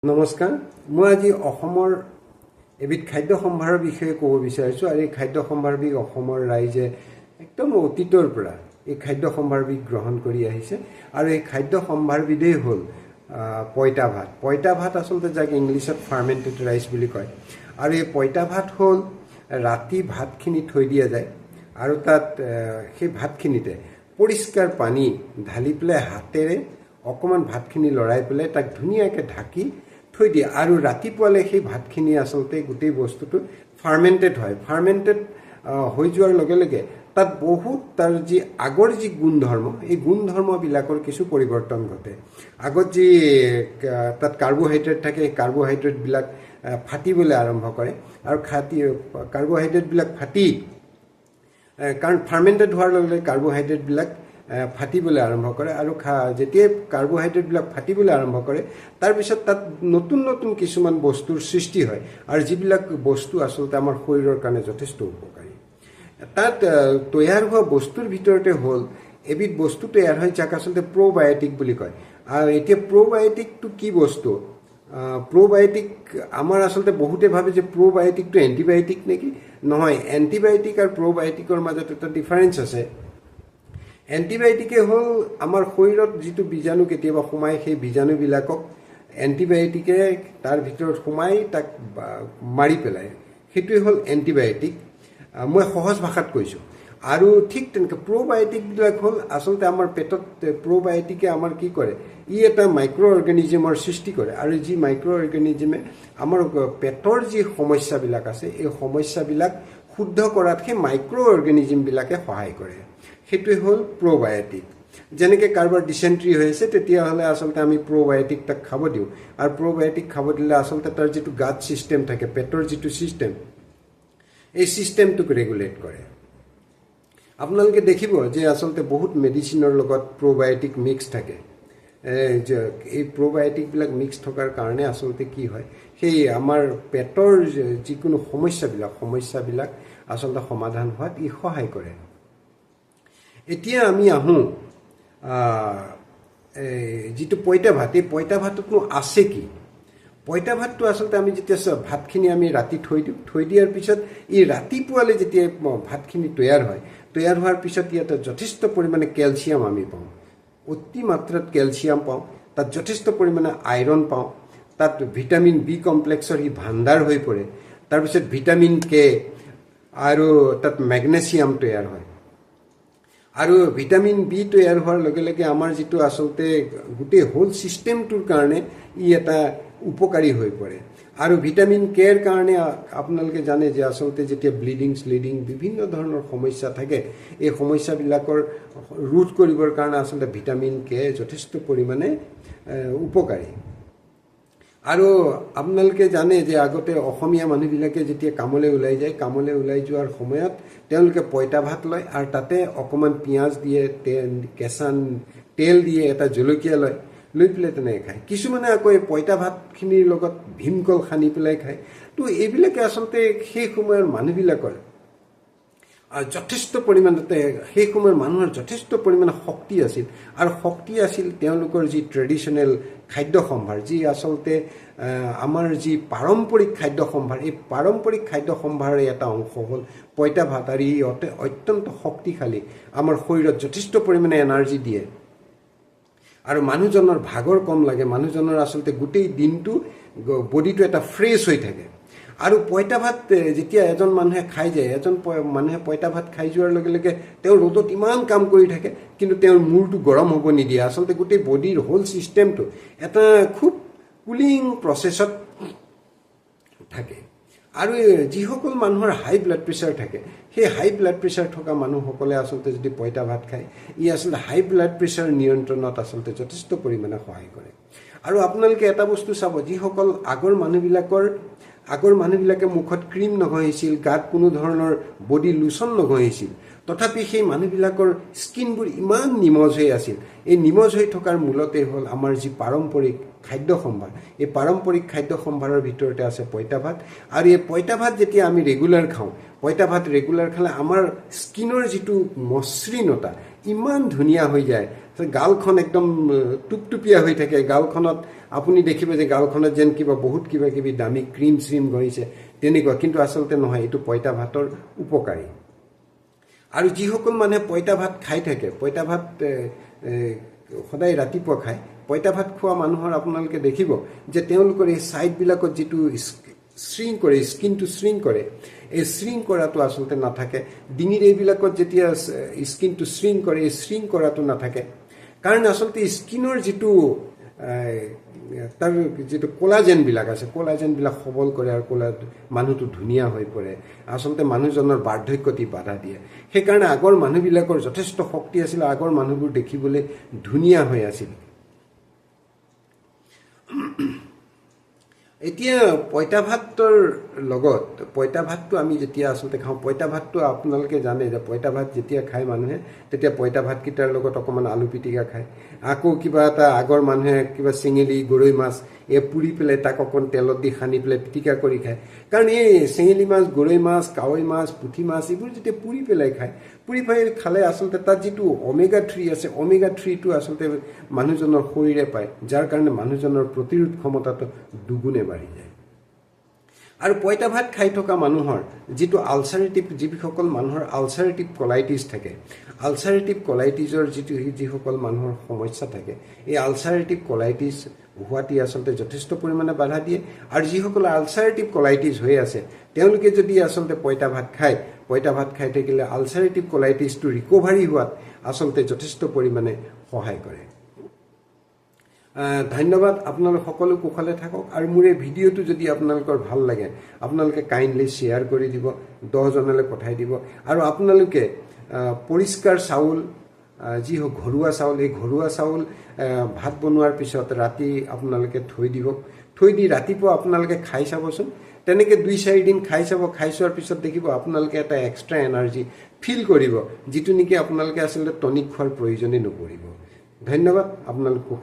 নমস্কাৰ, মই আজি অসমৰ এবিধ খাদ্য সম্ভাৰৰ বিষয়ে ক'ব বিচাৰিছোঁ। আৰু এই খাদ্য সম্ভাৰবিধ অসমৰ ৰাইজে একদম অতীতৰ পৰা এই খাদ্য সম্ভাৰবিধ গ্ৰহণ কৰি আহিছে। আৰু এই খাদ্য সম্ভাৰবিধেই হ'ল পঁইতা ভাত। পঁইতা ভাত আচলতে যাক ইংলিছত ফাৰ্মেণ্টেড ৰাইচ বুলি কয়। আৰু এই পঁইতা ভাত হ'ল ৰাতি ভাতখিনি থৈ দিয়া যায় আৰু তাত সেই ভাতখিনিতে পৰিষ্কাৰ পানী ঢালি পেলাই হাতেৰে অকণমান ভাতখিনি লৰাই পেলাই তাক ধুনীয়াকৈ ঢাকি থৈ দিয়ে। আৰু ৰাতিপুৱালৈ সেই ভাতখিনি আচলতে গোটেই বস্তুটো ফাৰ্মেণ্টেড হয়। ফাৰ্মেণ্টেড হৈ যোৱাৰ লগে লগে তাত বহুত তাৰ যি আগৰ যি গুণধৰ্ম, এই গুণধৰ্মবিলাকৰ কিছু পৰিৱৰ্তন ঘটে। আগত যি তাত কাৰ্বহাইড্ৰেট থাকে, সেই কাৰ্বহাইড্ৰেটবিলাক ফাটিবলৈ আৰম্ভ কৰে। আৰু কাৰ্বহাইড্ৰেটবিলাক ফাটি, কাৰণ ফাৰ্মেণ্টেড হোৱাৰ লগে লগে কাৰ্বহাইড্ৰেটবিলাক ফাটিবলৈ আৰম্ভ কৰে। আৰু যেতিয়াই কাৰ্বহাইড্ৰেটবিলাক ফাটিবলৈ আৰম্ভ কৰে, তাৰপিছত তাত নতুন নতুন কিছুমান বস্তুৰ সৃষ্টি হয়, আৰু যিবিলাক বস্তু আচলতে আমাৰ শৰীৰৰ কাৰণে যথেষ্ট উপকাৰী। তাত তৈয়াৰ হোৱা বস্তুৰ ভিতৰতে হ'ল এবিধ বস্তু তৈয়াৰ হয়, যাক আচলতে প্ৰ'বায়'টিক বুলি কয়। আৰু এতিয়া প্ৰ'বায়'টিকটো কি বস্তু? প্ৰ'বায়'টিক আমাৰ আচলতে বহুতে ভাবে যে প্ৰ'বায়'টিকটো এণ্টিবায়'টিক নেকি। নহয়, এণ্টিবায়'টিক আৰু প্ৰ'বায়'টিকৰ মাজত এটা ডিফাৰেঞ্চ আছে। এণ্টিবায়'টিকে হ'ল আমাৰ শৰীৰত যিটো বীজাণু কেতিয়াবা সোমায়, সেই বীজাণুবিলাকক এণ্টিবায়'টিকে তাৰ ভিতৰত সোমাই তাক মাৰি পেলায়, সেইটোৱে হ'ল এণ্টিবায়'টিক। মই সহজ ভাষাত কৈছোঁ। আৰু ঠিক তেনেকৈ প্ৰ'বায়'টিকবিলাক হ'ল আচলতে আমাৰ পেটত প্ৰ'বায়'টিকে আমাৰ কি কৰে, ই এটা মাইক্ৰ' অৰ্গেনিজিমৰ সৃষ্টি কৰে। আৰু যি মাইক্ৰ' অৰ্গেনিজিমে আমাৰ পেটৰ যি সমস্যাবিলাক আছে, এই সমস্যাবিলাক শুদ্ধ কৰাত সেই মাইক্ৰ' অৰ্গেনিজিমবিলাকে সহায় কৰে, সেইটোৱে হ'ল প্ৰ'বায়'টিক। যেনেকৈ কাৰোবাৰ ডিচেণ্ট্ৰি হৈ আছে, তেতিয়াহ'লে আচলতে আমি প্ৰ'বায়'টিক তাক খাব দিওঁ। আৰু প্ৰ'বায়'টিক খাব দিলে আচলতে তাৰ যিটো গাট ছিষ্টেম থাকে, পেটৰ যিটো ছিষ্টেম, এই ছিষ্টেমটোক ৰেগুলেট কৰে। আপোনালোকে দেখিব যে আচলতে বহুত মেডিচিনৰ লগত প্ৰ'বায়'টিক মিক্স থাকে। এই প্ৰ'বায়'টিকবিলাক মিক্স থকাৰ কাৰণে আচলতে কি হয়, সেই আমাৰ পেটৰ যিকোনো সমস্যাবিলাক আচলতে সমাধান হোৱাত ই সহায় কৰে। এতিয়া আমি আহোঁ যিটো পঁইতা ভাত। এই পঁইতা ভাততনো আছে কি? পঁইতা ভাতটো আচলতে আমি যেতিয়া ভাতখিনি আমি ৰাতি থৈ দিওঁ, থৈ দিয়াৰ পিছত ই ৰাতিপুৱালৈ যেতিয়া ভাতখিনি তৈয়াৰ হয়, তৈয়াৰ হোৱাৰ পিছত ইয়াতে যথেষ্ট পৰিমাণে কেলছিয়াম আমি পাওঁ, অতি মাত্ৰাত কেলছিয়াম পাওঁ, তাত যথেষ্ট পৰিমাণে আইৰণ পাওঁ, তাত ভিটামিন বি কমপ্লেক্সৰ ই ভাণ্ডাৰ হৈ পৰে। তাৰপিছত ভিটামিন কে আৰু তাত মেগনেছিয়াম তৈয়াৰ হয়। আৰু ভিটামিন বি তৈয়াৰ হোৱাৰ লগে লগে আমাৰ যিটো আচলতে গোটেই হোল ছিষ্টেমটোৰ কাৰণে ই এটা উপকাৰী হৈ পৰে। আৰু ভিটামিন কেৰ কাৰণে আপোনালোকে জানে যে আচলতে যেতিয়া ব্লিডিং শ্লিডিং বিভিন্ন ধৰণৰ সমস্যা থাকে, এই সমস্যাবিলাকৰ ৰোধ কৰিবৰ কাৰণে আচলতে ভিটামিন কে যথেষ্ট পৰিমাণে উপকাৰী। আৰু আপোনালোকে জানে যে আগতে অসমীয়া মানুহবিলাকে যেতিয়া কামলৈ ওলাই যায়, কামলৈ ওলাই যোৱাৰ সময়ত তেওঁলোকে পঁইতা ভাত লয় আৰু তাতে অকণমান পিঁয়াজ দিয়ে, কেঁচা তেল দিয়ে, এটা জলকীয়া লয়, লৈ পেলাই তেনেকৈ খায়। কিছুমানে আকৌ এই পঁইতা ভাতখিনিৰ লগত ভীমকল সানি পেলাই খায়। তো এইবিলাকে আচলতে সেই সময়ৰ মানুহবিলাকৰ যথেষ্ট পৰিমাণতে, সেই সময়ৰ মানুহৰ যথেষ্ট পৰিমাণে শক্তি আছিল। আৰু শক্তি আছিল তেওঁলোকৰ যি ট্ৰেডিশ্যনেল খাদ্য সম্ভাৰ, যি আচলতে আমাৰ যি পাৰম্পৰিক খাদ্য সম্ভাৰ, এই পাৰম্পৰিক খাদ্য সম্ভাৰৰ এটা অংশ হ'ল পঁইতা ভাত। আৰু ই অত্যন্ত শক্তিশালী, আমাৰ শৰীৰত যথেষ্ট পৰিমাণে এনাৰ্জি দিয়ে আৰু মানুহজনৰ ভাগৰ কম লাগে, মানুহজনৰ আচলতে গোটেই দিনটো বডিটো এটা ফ্ৰেছ হৈ থাকে। আৰু পঁইতা ভাত যেতিয়া এজন মানুহে খাই যায়, এজন মানুহে পঁইতা ভাত খাই যোৱাৰ লগে লগে তেওঁ ৰ'দত ইমান কাম কৰি থাকে, কিন্তু তেওঁৰ মূৰটো গৰম হ'ব নিদিয়ে। আচলতে গোটেই বডিৰ হোল ছিষ্টেমটো এটা খুব কুলিং প্ৰচেছত থাকে। আৰু যিসকল মানুহৰ হাই ব্লাড প্ৰেছাৰ থাকে, সেই হাই ব্লাড প্ৰেছাৰ থকা মানুহসকলে আচলতে যদি পঁইতা ভাত খায়, ই আচলতে হাই ব্লাড প্ৰেছাৰ নিয়ন্ত্ৰণত আচলতে যথেষ্ট পৰিমাণে সহায় কৰে। আৰু আপোনালোকে এটা বস্তু চাব, যিসকল আগৰ মানুহবিলাকে মুখত ক্ৰীম নঘঁহিছিল, গাত কোনো ধৰণৰ বডি লোচন নঘঁহিছিল, তথাপি সেই মানুহবিলাকৰ স্কিনবোৰ ইমান নিমজ হৈ আছিল। এই নিমজ হৈ থকাৰ মূলতে হ'ল আমাৰ যি পাৰম্পৰিক খাদ্য সম্ভাৰ, এই পাৰম্পৰিক খাদ্য সম্ভাৰৰ ভিতৰতে আছে পঁইতা ভাত। আৰু এই পঁইতা ভাত যেতিয়া আমি ৰেগুলাৰ খাওঁ, পঁইতা ভাত ৰেগুলাৰ খালে আমাৰ স্কিনৰ যিটো মসৃণতা ইমান ধুনীয়া হৈ যায়, গালখন একদম টুপটুপীয়া হৈ থাকে, গালখনত আপুনি দেখিব যে গালখনত যেন কিবা বহুত কিবা কিবি দামী ক্ৰীম চ্ৰীম ঘঁহিছে তেনেকুৱা, কিন্তু আচলতে নহয়, এইটো পঁইতা ভাতৰ উপকাৰী। আৰু যিসকল মানুহে পঁইতা ভাত খাই থাকে, পঁইতা ভাত সদায় ৰাতিপুৱা খায়, পঁইতা ভাত খোৱা মানুহৰ আপোনালোকে দেখিব যে তেওঁলোকৰ এই ছাইডবিলাকত যিটো শ্ৰিং কৰে, স্কিনটো শ্ৰিং কৰে, এই শ্ৰিং কৰাটো আচলতে নাথাকে। ডিঙিৰ এইবিলাকত যেতিয়া স্কিনটো শ্ৰিং কৰে, এই শ্ৰিং কৰাটো নাথাকে। কাৰণ আচলতে স্কিনৰ যিটো তাৰ যিটো কলাজেনবিলাক আছে, কলাজেনবিলাক সবল কৰে আৰু কলা মানুহটো ধুনীয়া হৈ পৰে। আচলতে মানুহজনৰ বাৰ্ধক্যত বাধা দিয়ে। সেইকাৰণে আগৰ মানুহবিলাকৰ যথেষ্ট শক্তি আছিল, আগৰ মানুহবোৰ দেখিবলৈ ধুনীয়া হৈ আছিল। এতিয়া পঁইতা ভাতৰ লগত, পঁইতা ভাতটো আমি যেতিয়া আচলতে খাওঁ, পঁইতা ভাতটো আপোনালোকে জানে যে পঁইতা ভাত যেতিয়া খায় মানুহে, তেতিয়া পঁইতা ভাতকেইটাৰ লগত অকণমান আলু পিটিকা খায়, আকৌ কিবা এটা আগৰ মানুহে কিবা চেঙেলী গৰৈ মাছ এই পুৰি পেলাই তাক অকণ তেলত দি সানি পেলাই পিটিকা কৰি খায়। কাৰণ এই চেঙেলী মাছ, গৰৈ মাছ, কাৱৈ মাছ, পুঠি মাছ এইবোৰ যেতিয়া পুৰি পেলাই খায়, পুৰি পেলাই খালে আচলতে তাত যিটো অমেগা 3 আছে, অমেগা 3টো আচলতে মানুহজনৰ শৰীৰে পায়, যাৰ কাৰণে মানুহজনৰ প্ৰতিৰোধ ক্ষমতাটো দুগুণে বাঢ়ি যায়। আৰু পঁইতা ভাত খাই থকা মানুহৰ যিটো আলচাৰেটিভ, যিসকল মানুহৰ আলচাৰেটিভ কলাইটিছ থাকে, আলচাৰেটিভ কলাইটিছৰ যিসকল মানুহৰ সমস্যা থাকে, এই আলচাৰেটিভ কলাইটিছ হোৱাটি আচলতে যথেষ্ট পৰিমাণে বাধা দিয়ে। আৰু যিসকল আলচাৰেটিভ কলাইটিছ হৈ আছে, তেওঁলোকে যদি আচলতে পঁইতা ভাত খায়, পঁইতা ভাত খাই থাকিলে আলচাৰেটিভ কলাইটিছটো ৰিকভাৰী হোৱাত আচলতে যথেষ্ট পৰিমাণে সহায় কৰে। ধন্যবাদ। আপোনালোক সকলো কুশলে থাকক। আৰু মোৰ এই ভিডিঅ'টো যদি আপোনালোকৰ ভাল লাগে, আপোনালোকে কাইণ্ডলি শ্বেয়াৰ কৰি দিব, 10জনলৈ পঠাই দিব। আৰু আপোনালোকে পৰিষ্কাৰ চাউল, যি হওক ঘৰুৱা চাউল, এই ঘৰুৱা চাউল ভাত বনোৱাৰ পিছত ৰাতি আপোনালোকে থৈ দিব, থৈ দি ৰাতিপুৱা আপোনালোকে খাই চাবচোন। তেনেকৈ 2-4 দিন খাই চাব, খাই চোৱাৰ পিছত দেখিব আপোনালোকে এটা এক্সট্ৰা এনাৰ্জি ফিল কৰিব, যিটো নেকি আপোনালোকে আচলতে টনিক খোৱাৰ প্ৰয়োজনেই নপৰিব। ধন্যবাদ আপোনালোক।